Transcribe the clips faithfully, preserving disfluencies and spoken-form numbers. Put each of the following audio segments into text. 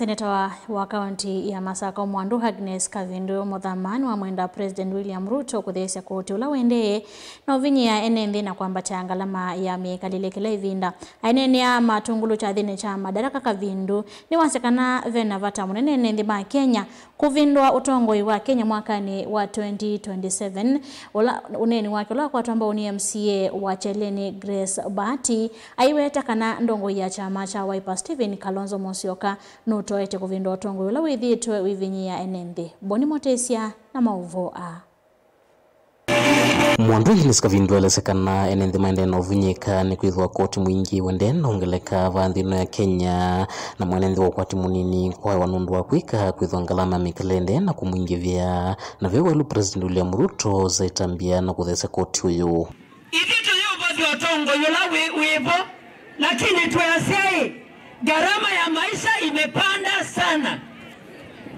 Seneta wa, wa kaunti ya Masakũ Mwandu Agnes Kavindu Mũthama nĩwamwenda President William Ruto kũtheesya koti ũla ũendee na ũvinyĩĩa ene nthĩ na kwambatya ngalama ya mĩkalĩle kĩla ĩvinda. Aineenea Matungulu kyathĩnĩ kya Madaraka, Kavindu nĩwasya kana ve na vata mũnene ene nthĩ ma Kenya kũvĩndũa ũtongoi wa Kenya mwakanĩ wa twenty twenty-seven, ũla ũneeni wake ũla wakwatwa mbau nĩ M C A wa Kyaleni Grace Bahati aiweta kana ndongoi ya kyama kya Wiper Stephen Kalonzo Musyoka nũtoete kũvĩndũa ũtongoi ũla wĩthĩĩtwe ũivinyĩĩa ene nthĩ. Boni Mũtĩsya na maũvoo aa. Mwandu Agnes Kavindu elesya kana ene nthĩ maendee na ũvinyĩĩka nĩkwĩthĩwa koti mwingĩ ũendee na ũngeleka vaa nthĩ ĩno ya Kenya, na mwene nthĩ wa ũkwati mũnini kwaewa nũndũ wa kwĩka kwĩthĩwa ngalama ya mĩkalĩle ĩendee na kũmwingĩvĩa. Na ve welu President William Ruto aitambya na kũtheesya koti ũyũ. Ithyĩ tũyũvũthya ũtongoi ũla wĩ, wĩ vo, lakini tweasya-ĩ, gharama ya maisha imepanda sana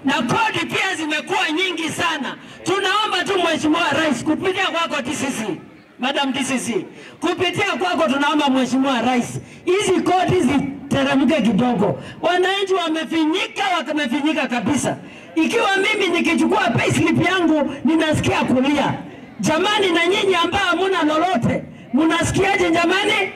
na kodi pia zimekuwa nyingi sana. Tunaomba tu Mheshimiwa Rais, kupitia kwako D C C, Madam D C C, kupitia kwako tunaomba Mheshimiwa Rais, hizi kodi ziteremke kidogo. Wananchi wamefinyika, wamefinyika kabisa. Ikiwa mimi nikichukua payslip yangu, ninasikia kulia. Jamani, na nyinyi ambao hamuna lolote, munasikiaje jamani?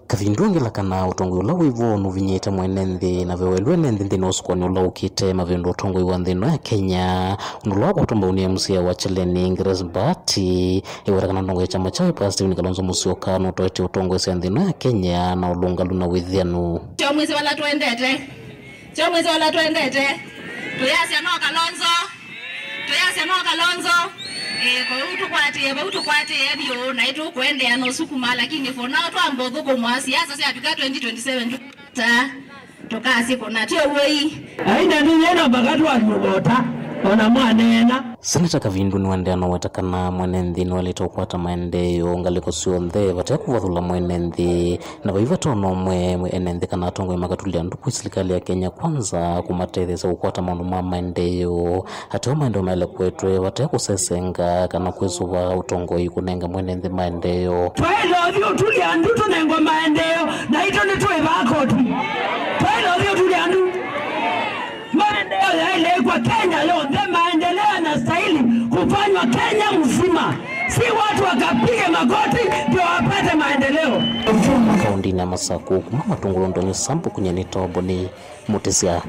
Kavindu angela kana ũtongoi ũla wĩ vo nũvinyĩĩte mwene nthĩ, na ve welu ene nthĩ nthĩnĩ wa ũsukuanĩ ũla ũkĩte mavĩndũe ũtongoi wa nthĩ ĩno ya Kenya, ũndũ ũla wakwatwa mbau nĩ M C A wa Kyaleni Grace Bahati, eweta kana ndongoi ya kyama kya Wiper Stephen Kalonzo Musyoka nũtoetye ũtongoesya nthĩ ĩno ya Kenya na ũlũngalu na wĩthĩanu. Tyo mwĩsĩ vala twendete. Tyo mwĩsĩ vala twendete. Tũyasya no Kalonzo. Tũyasya no Kalonzo. Eh, vau tũkwatĩe, vau tũkwatĩe vyũ, na ĩtũkũendeea na ũsukuma, lakini for now twamba ũthũkũma siasa syatw'ĩka twenty twenty-seven tũkata, tũkasĩ kũna tyo woi. Aina nĩ yena mpaka twaliũvota, ona mwaneena. Seneta Kavindu nĩwaendeea na ũweta kana mwene nthĩ nĩwaĩlĩte kũkwata maendeeo ngalĩko syonthe vate kũvathũla mwene nthĩ. Na vai vata ona ũmwe ene nthĩ kana atongoi makatulya nduku silikalĩ ya Kenya Kwanza kũmatetheesya kũkwata maũndũ ma maendeeo. Ateo maendeeo maĩle kũetwe vate kũsesenga kana kwĩsũva ũtongoi kũnenga mwene nthĩ maendeeo. Twaĩle ũthi ũtulya ndu tũnengwe maendeeo, naitũ nĩtwĩ vaa koti. Twaĩle ũthi ũtulya ndu. Maendeleo yaelekwa Kenya yote, maendeleo yanastahili kufanywa Kenya mzima, si watu wakapige magoti ndio wapate maendeleo. Kaũntĩnĩ ya Masakũ, kuma Matungulu Ndonyi Sambu, kũnya nĩ Tobo nĩ Mũtĩsya.